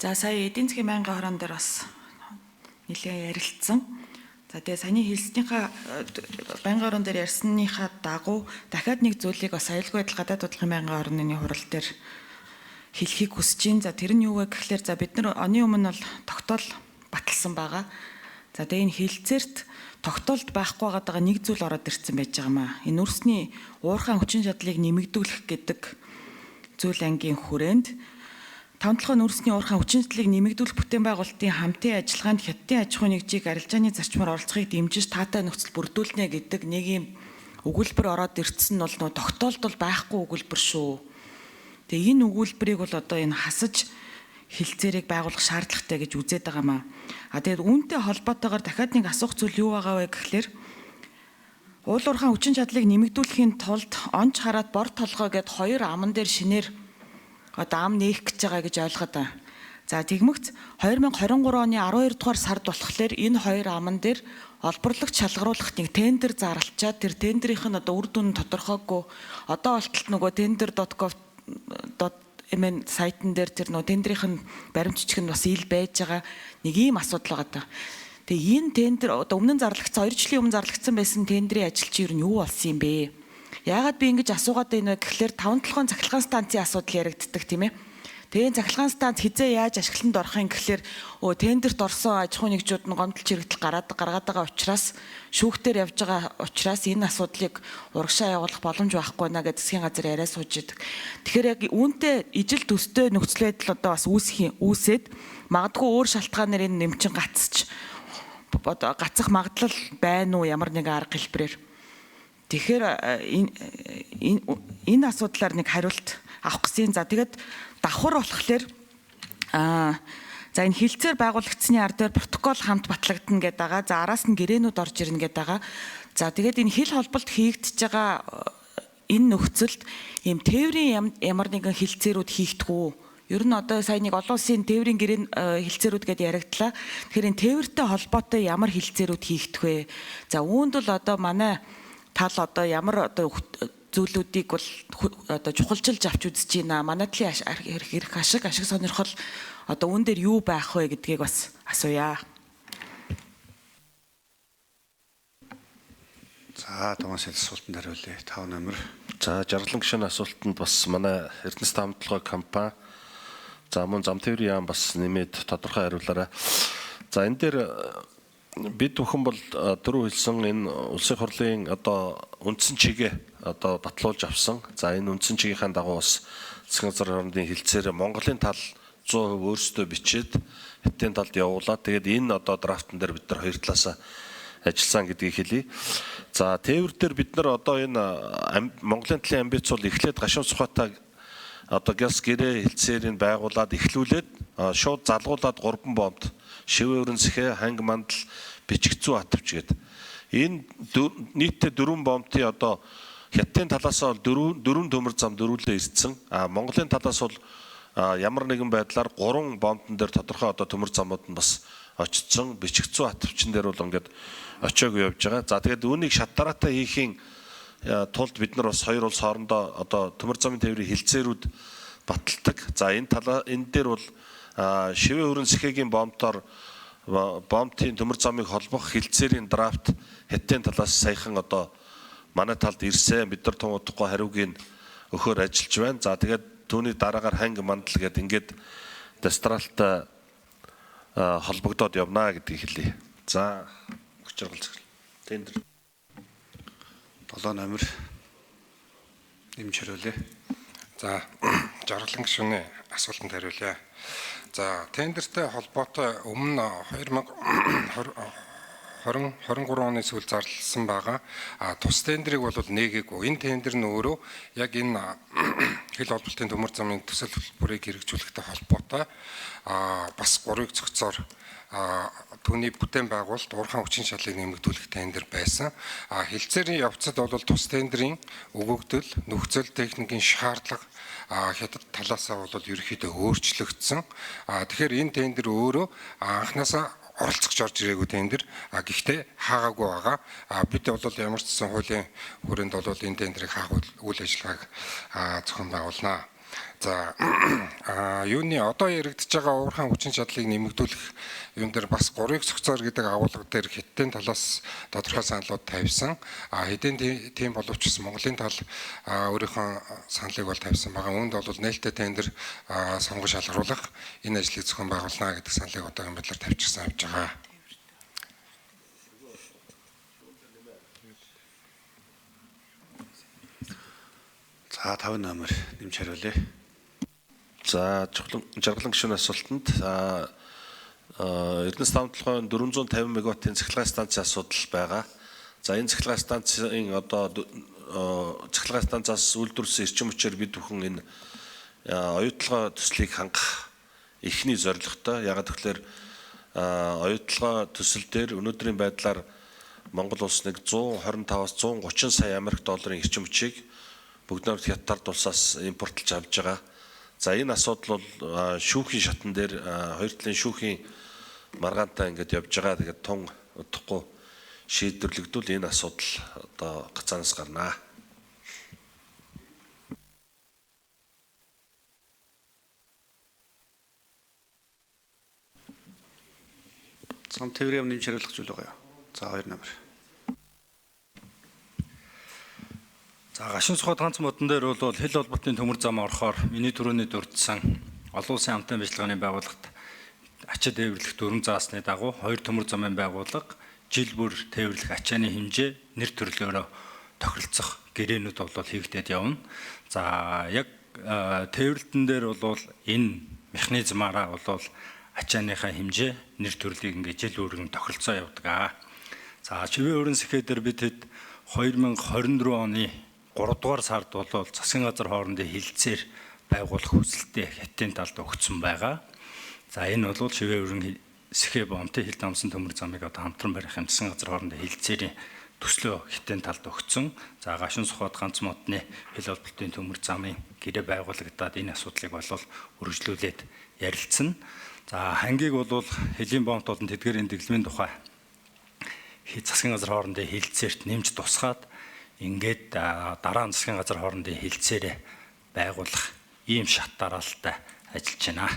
За, сая эдийн засгийн байнгын хорон дээр бас нэлээд ярилцсан. За, тэгээ саяны хэлснийхаа, байнгын орон дээр ярьсныхаа дагуу дахиад нэг зүйлийг бас аюулгүй байдал гадаад бодлогын байнгын орны хурал дээр хэлэхийг хүсэж байна. За, тэр нь юу вэ гэхлээр, за, бид нар оны өмнө бол тогтоол баталсан байгаа. За, тэгээ энэ хэлцээрт тогтоолд байхгүй байгаа нэг зүйл ороод ирсэн байж байгаа маа. Энэ нүрсний уурхайн хүчин чадлыг нэмэгдүүлэх гэдэг зүйл ангийн хүрээнд таван толгой нүүрсний уурхайн хүчин чадлыг нэмэгдүүлэх бүтээн байгуулалтын хамтын ажиллагаанд Хятадын аж ахуйн нэгжийг арилжааны зарчмаар оролцохыг дэмжиж таатай нөхцөл бүрдүүлнэ гэдэг нэг юм өгүүлбэр ороод ирсэн нь бол нөө тогтоолд бол байхгүй өгүүлбэр шүү. Тэгээ энэ өгүүлбэрийг бол одоо энэ хасаж хэлцээрийг байгуулах шаардлагатай гэж үзээд байгаа маа. А тэгээд үүнтэй холбоотойгоор дахиад нэг асуух зүйл юу байгаа вэ гэхлээр, уул уурхайн хүчин чадлыг нэмэгдүүлэхийн тулд онч хараад бор толгой гэд хоёр аман дээр шинээр одоо ам нээх гэж байгаа гэж ойлгоод байна. За, тэгмэгц 2023 оны 12 дугаар сард болохоор энэ хоёр аман дээр олборлагч шалгаруулах нэг тендер зарлчаад, тэр тендерийнх нь одоо үр дүн нь тодорхойгүй. Одоо болтол нөгөө tender.gov.mn сайтн дээр тэр нөгөө тендерийнх нь баримт бичиг нь бас ил байж байгаа нэг ийм асуудал байгаа даа. Тэгээ энэ тендер одоо өмнө нь зарлагдсан, 2 жилийн өмнө зарлагдсан байсан тендрийн ажил чи ер нь юу болсон юм бэ? Яагаад би ингэж асуугаад байна вэ гэхлээр, таван толгойн цахилгаан станцын асуудал яригддаг, тийм ээ. Тэгээ цахилгаан станц хизээ яаж ашиглалтанд орох юм гэхлээр, өө, тендерт орсон аж ахуйн нэгжүүд нь гомдол чирэгдэл гаргаад байгаа учраас, шүүхтэр явж байгаа учраас энэ асуудлыг урагшаа явуулах боломж байхгүй наа гэж засгийн газар яриа сууж идэг. Тэгэхээр яг үүнтэй ижил төстэй нөхцөл байдал одоо бас үүсэх үүсээд магадгүй өөр шалтгаанаар энэ нэмчин гацч одоо гацах магадлал байна уу ямар нэгэн арга хэлбэрээр. Тэгэхээр энэ энэ асуудлаар нэг хариулт авах гэсэн. За, тэгээд давхар болохоор за, энэ хэлцээр байгуулагдсны ар дээр протокол хамт батлагдана гэдэг байгаа. За, араас нь гэрээнүүд орж ирнэ гэдэг байгаа. За, тэгээд энэ хил холболт хийгдэж байгаа энэ нөхцөлд ийм тээврийн ямар нэгэн хэлцээрүүд хийгдэх үү? Ер нь одоо сая нэг олон улсын тээврийн гэрээ хэлцээрүүд гэдээ яригдлаа. Тэгэхээр энэ тээвэртэй холбоотой ямар хэлцээрүүд хийгдэх вэ? За, үүнд бол одоо манай тал одоо ямар одоо зүйлүүдийг бол одоо чухалчилж авч үзэж байна. Манай талын эрх ашиг сонирхол одоо үүн дээр юу байх вэ гэдгийг бас асууя. За, Томас асуултанд хариулъя. 5 номер. За, Жаргалан гишүүний асуултанд бас манай Эрдэнэс таван толгой компани, за, мөн зам тээврийн яам бас нэмээд тодорхой хариулаарай. За, энэ дээр бид бүхэн бол дөрөв хэлсэн энэ улсын хурлын одоо үндсэн чигээ одоо батлуулж авсан. За, энэ үндсэн чигийнхаа дагуу бас засгийн газар хоорондын хэлцээр Монголын тал 100% өөрсдөө бичээд Хятадын талд явуулаад, тэгээд энэ одоо драфтн дээр бид нар хоёр талаасаа ажилласан гэдгийг хэлье. За, тээвэр дээр бид нар одоо энэ Монголын талын амбиц бол эхлээд гашуун сухатай одоо гяс гэрээ хэлцээрийг байгуулад эхлүүлээд шууд залгуулад 3 бомб шивэ өрөнсхэ ханг мандал бичигцүү атвч гээд энэ нийтдээ 4 бомбын одоо Хятадын талаас бол дөрвөн төмөр зам дөрвөлээ ирсэн. А Монголын талаас бол ямар нэгэн байдлаар 3 бомбон дээр тодорхой одоо төмөр замууд нь бас очсон. Бичигцүү атвчин дээр бол ингээд очиог явж байгаа. За, тэгээд үүнийг шат дараатай хийхийн тулд бид нар бас хоёр улс хоорондоо одоо төмөр замын тээврийн хэлцээрүүд баталдаг. За, энэ талаа энэ дээр бол шивэ өрөн сэхэгийн бомбтоор бомбтын төмөр замыг холбох хэлцээрийн драфт Хятадын талаас саяхан одоо манай талд ирсэн. Бид нар тун удахгүй хариуг нь өгөхөөр ажиллаж байна. За, тэгээд түүний дараагаар ханг мандал гэдэг ингээд дастралтай холбогдоод явна гэдгийг хэлье. За, хүчирхэл зөвхөн. Тендер 7 номер нэмж хариулъя. За, Жаргалан гишүүний асуултанд хариулъя. За, тендертэй холбоотой өмнө 2020 23 оны сүүл зарласан байгаа. А тус тендерийг бол нээгээгүй. Энэ тендер нь өөрөө яг энэ хил холболтын төмөр замын төсөл хөтөлбөрийг хэрэгжүүлэхтэй холбоотой бас гурыг цогцоор түүний бүтээн байгуулалт уурхайн хүчин чадлыг нэмэгдүүлэх тендер байсан. А хэлцээрийн явцад бол тус тендерийн өгөгдөл, нөхцөл техникийн шаардлага хятад талаасаа бол ерөнхийдөө өөрчлөгдсөн. Тэгэхээр энэ тендер өөрөө анханасаа оролцогч орж ирээгүй тендер. А гэхдээ хаагаагүй байгаа. Бид бол ямар ч гэсэн хуулийн хүрээнд бол энэ тендерийг хаах үйл ажиллагааг зохион байгуулнаа. За юуны одоо яригдж байгаа уурхайн хүчин чадлыг нэмэгдүүлэх юун дээр бас 3-ыг цогцоор гэдэг агуулга дээр Хятадын талаас тодорхой саналууд тавьсан. Хэдийн тийм боловч Монголын тал өөрийнхөө саналыг бол тавьсан байгаа. Үүнд бол нээлттэй тендер сонгож шалгаруулах энэ ажлыг зохион байгуулна гэдэг саналыг одоогийн байдлаар тавьчихсан явж байгаа. За 5 номер нэмж хариулъя. За жаргалан гишүүний асуултанд Эрдэнэс тавталгын 450 мегаваттын цахилгаан станцын асуудал байгаа. За энэ цахилгаан станцын одоо цахилгаан станцаас үйлдвэрлэсэн эрчим хүчээр бид бүхэн энэ оюутлогоо төслийг хангах эхний зорилготой. Ягаад гэвэл оюутлогоо төсөл дээр өнөөдрийн байдлаар Монгол улс нэг 125-аас 130 сая Америк долларын эрчим хүчийг бүгд найрамдах Хятад улсаас импортлж авж байгаа. За энэ асуудал бол шүүхийн шатан дээр хоёр талын шүүхийн маргаантай ингээд явж байгаа. Тэгээд тун удахгүй шийдвэрлэгдвэл энэ асуудал одоо гацаанаас гарнаа. Зам тээврийн яамны нэмж хариулах зүйл байгаа юу? За 2 номер. За гашуун сухад ганц модон дээр бол хил холбоотын төмөр зам орохоор миний түрүүний дурдсан олон улсын хамтын ажиллагааны байгууллагт ачаа тээвэрлэх дүрм заасны дагуу хоёр төмөр замын байгууллага жил бүр тээвэрлэх ачааны хэмжээ нэр төрлөөрөө тохиролцох гэрээнүүд бол хийгдээд явна. За яг тээвэрлэлтэн дээр бол энэ механизмаараа бол ачааныхаа хэмжээ нэр төрлийг ингээд жил бүрэн тохиролцоо явдаг. За чивээ өрн сэхээ дээр бид хэд 2024 оны 3 дугаар сард бол засгийн газар хоорондын хилцээр байгуулах хүсэлтэд Хятадын талд өгсөн байгаа. За энэ бол шивээ өрн сэхээ бомтын хил дамсан төмөр замыг одоо хамтран барих юм засгийн газар хоорондын хилцээрийн төслөө Хятадын талд өгсөн. За гашуун сухад ганц модны хил холболтын төмөр замын гэрээ байгуулагдаад энэ асуудлыг бол үргэлжлүүлээд ярилцсан. За хангийг бол хөлийн бомт болон тэдгэрийн дэглэмийн тухай засгийн газар хоорондын хилцээрт нэмж тусгаад ингээд дараа нь засгийн газар хоорондын хилцээрээ байгуулах ийм шат дараалалтай ажиллаж байна.